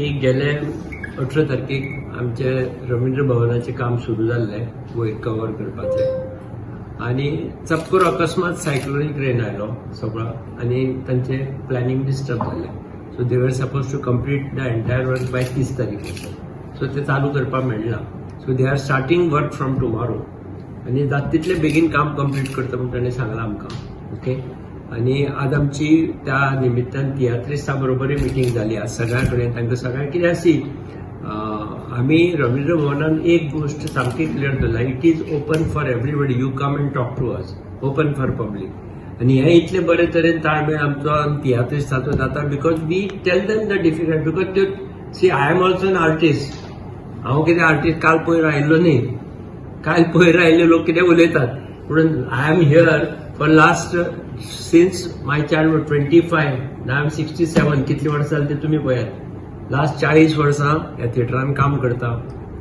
की गेले 18 तारखेक आमचे रवींद्र भवनाचें काम सुरू जाल्लें वयर कवर करपाचें आनी चपकर अकस्मात सायक्लोनीक रेन आयलो सगळो आनी तांचें प्लॅनिंग डिस्टर्ब जालें. So they were supposed to complete the entire work by 30 तारीख. सो ते चालू करपाक मेळना. So they are starting work from tomorrow आनी जाता तितले बेगीन काम कंप्लीट करता म्हूण ताणें सांगलां आमकां. ओके, आनी आज आमची त्या निमित्तान तियात्रिस्ता बरोबरूय मिटींग जाली आज सगळ्या कडेन. तांकां सगळ्यांक कितें आसी, आमी रवींद्र भवनान एक गोश्ट सामकी क्लियर दवरला, it is open for everybody, you come and talk to us, open for public. आनी हें इतले बरे तरेन ताळमेळ आमचो आनी तियात्रिस्ताचो जाता because we tell them the difficult, because त्यो, see, I am also an artist. हांव कितें आर्टिस्ट काल पयर आयिल्लो न्ही. काल पयर आयिल्ले लोक कितें उलयतात, पूण I am here for last since my childhood, 25, I am 67. कितली वर्सां जाली ते तुमी पळयात. लास्ट 40 वर्सां ह्या थिएटरान काम करता,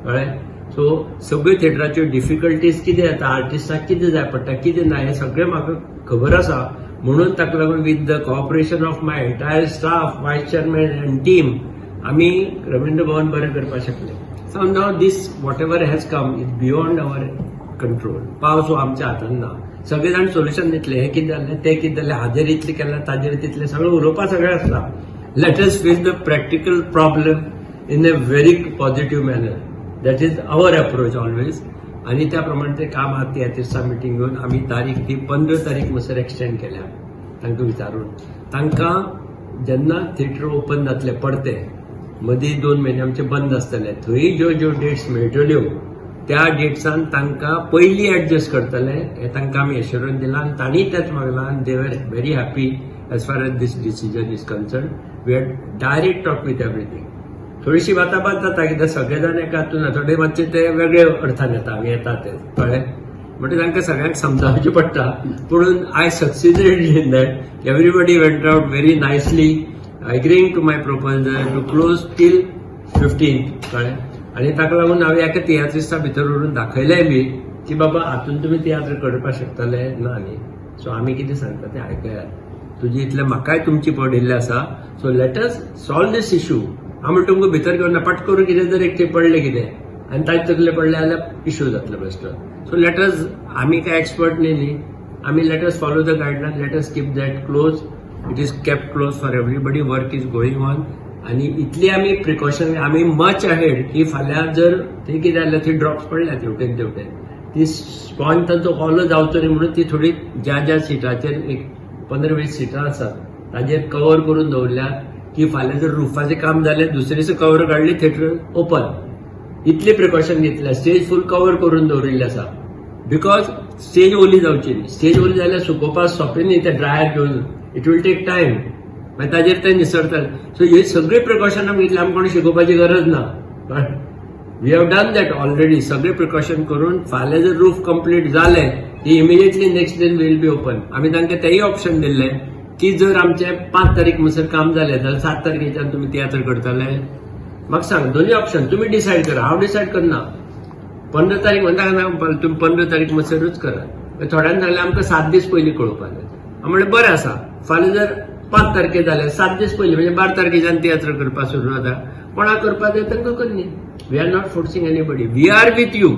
कळ्ळें? सो सगळ्यो थिएटराच्यो डिफिकल्टीज कितें येता, आर्टिस्टाक कितें जाय पडटा, कितें ना, हें सगळें म्हाका खबर आसा. म्हणून ताका लागून with the cooperation of my entire staff, vice chairman and team, आमी रवींद्र भवन बरें करपाक शकले. So now this whatever has come is beyond our control. पावस हो आमच्या हातान ना. सगळे जाण सोल्युशन दितले, हें कितें जालें, तें कितें जालें, हाजेर इतलें केलां, ताजेर तितलें, सगळें उलोवपा सगळें आसता. Let us face the practical problem in a very positive manner. That is our approach always. आनी त्या प्रमाणे ते काम आज तियात्रिस्ता मिटींग घेवन आमी तारीख ती 15 तारीख म्हणसर एक्सटेंड केल्या तांकां विचारून. तांकां जेन्ना थिएटर ओपन जातलें परतें, मदीं 2 म्हयने आमचे बंद आसतले, थंय ज्यो ज्यो डेट्स मेळटल्यो त्या डेट्सान तांकां पयलीं एडजस्ट करतले हें तांकां आमी एश्योरन्स दिलां आनी तांणी तेंच मागलां आनी they were very happy as far as this decision is concerned. We had direct talk with everything. थोडीशी बाताबात जाता कित्याक सगळे जाण एका हातून, थोडे मातशे ते वेगळे अर्थान येता, आमी येता ते, कळ्ळें? म्हणटकीर तांकां सगळ्यांक समजावचें पडटा. पूण I succeeded in that. Everybody went out very nicely agreeing to my proposal to close till 15, कळ्ळें? आनी ताका लागून हांवें एका तियात्रिस्ता भितर व्हरून दाखयलें बी की बाबा, हातून तुमी तियात्र करपाक शकतले ना न्ही. सो आमी कितें सांगता तें आयकयात. तुजी इतलें म्हाकाय तुमची पडिल्लें आसा, so let us solve this issue. हांव म्हणटा, तुमकां भितर घेवन ना, पट करून कितें जर एक ते पडलें कितें आनी ताजे तकले पडलें जाल्यार इशू जातलो बेश्टो. सो let us, आमी काय एक्सपर्ट न्ही न्ही आमी, let us follow the guideline, let us keep that close. It is kept close for everybody. Work is going on आनी इतली आमी प्रिकॉशन, आमी मच अहेड की फाल्यां जर थंय कितें जालें, थंय ड्रॉप्स पडल्या तेवटेन तेवटेन, ती स्पॉन्ज तांचो ओलो जावचो न्ही म्हणून ती थोडी ज्या ज्या सिटाचेर, एक 15-20 सिटां आसात, ताजेर कवर करून दवरल्या की फाल्यां जर रुफाचें काम जालें, दुसरे दिसा कवर काडली, थिएटर ओपन. इतली प्रिकॉशन घेतल्या. स्टेज फूल कवर करून दवरिल्लें आसा because stage ओली जावची न्ही. स्टेज ओली जाल्यार सुकोवपाक सोंपें न्ही. ते ड्रायर घेवन it will take time, मागीर ताजेर ते निसरतले. सो ही सगळी प्रिकॉशन आमी घेतली. आमकां कोणी शिकोवपाची गरज ना. We have done that already. सगळे प्रिकॉशन करून फाल्यां जर रूफ कंप्लीट जालें की immediately next day will be open. आमी तांकां तेय ऑप्शन दिल्लें की जर आमचें 5 तारीख म्हणसर काम जालें जाल्यार 7 तारखेच्यान तुमी तियात्र करतले? म्हाका सांग, दोनूय ऑप्शन तुमी डिसायड करा. हांव डिसायड करना. 15 तारीख म्हणटा, तुमी 15 तारीख म्हणसरूच करा. थोड्यांनी सांगलें, आमकां 7 दीस पयलीं कळोवपाक जाय. हांव म्हणलें, बरें आसा, फाल्यां जर 5 तारखेर जालें, 7 दीस पयलीं म्हणजे 12 तारखेच्यान तियात्र करपाक सुरू जाता. कोणाक करपाक जाय तांकां करनी. We are not forcing anybody. We are with you.